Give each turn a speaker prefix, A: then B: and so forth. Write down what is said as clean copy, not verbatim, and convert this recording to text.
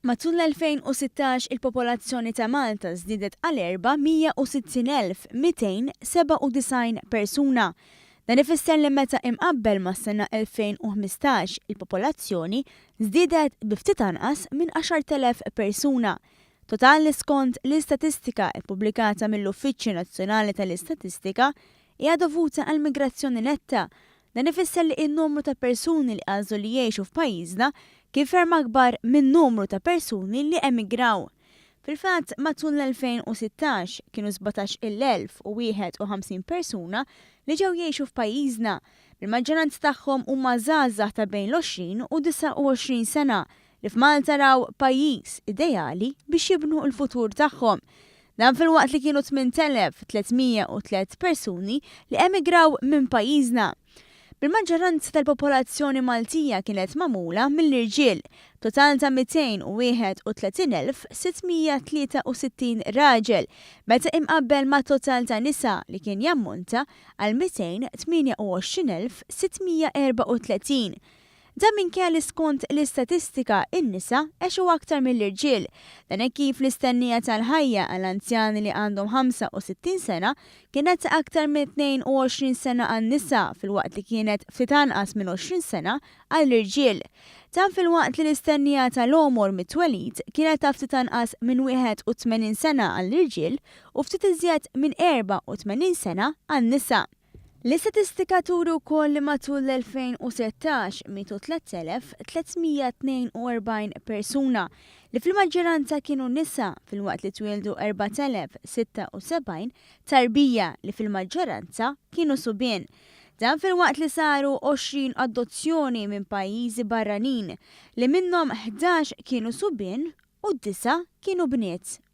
A: Matul l-2016 il-popolazzjoni ta' Malta żdiedet għal 460,297 persuna. Dan ifisser li meta imqabbel mas-sena 2015 il-popolazzjoni żdiedet bi ftit anqas minn 10,000 persuna. Total li skont l-istatistika ppubblikata mill-Uffiċċju Nazzjonali tal-Istatistika hija dovuta għall-migrazzjoni netta. Dan ifisser li n-numru ta' persuni li għażlu li jgħixu f'pajjiżna kien ferm akbar min-numru ta' persuni li emigraw. Fil-fatt, matul l-2016 kienu 17,051 persuna li ġew jgħixu f'pajjiżna, bil-maġġoranza tagħhom huma żgħażagħ ta' bejn l-20 u 29 sena li f'Malta raw pajjiż ideali biex jibnu l-futur tagħhom. Dan filwaqt li kienu 8,303 persuni li emigraw minn pajjiżna. Bil-maġġoranza tal-popolazzjoni Maltija kienet magħmula mill-irġiel, b'total ta' 231,663 raġel, meta imqabbel ma' total ta' nisa li kien jammonta għal 228,634. Dan minkejja li skont l-istatistika in-nisa għexu aktar mill-irġiel. Dan hekk kif l-istennija tal-ħajja għal anzjani li għandhom 65 sena kienet ta' aktar minn 22 sena għan-nisa filwaqt li kienet ftit anqas minn 20 sena għall-irġiel. Dan filwaqt li l-istennija tal-għomor mit-twelid kienet ta' ftit anqas minn 81 sena għall-irġiel u ftit iżjed minn 84 sena għan-nisa. L-istatistika turi wkoll li matul l-2016 mietu 3,342 persuna, li fil-maġġoranza kienu nisa filwaqt li twieldu 4,076 tarbija li fil-maġġoranza kienu subien. Dan filwaqt li saru 20 adozzjoni minn pajjiżi barranin, li minnhom 11 kienu subien u disgħa kienu bniet.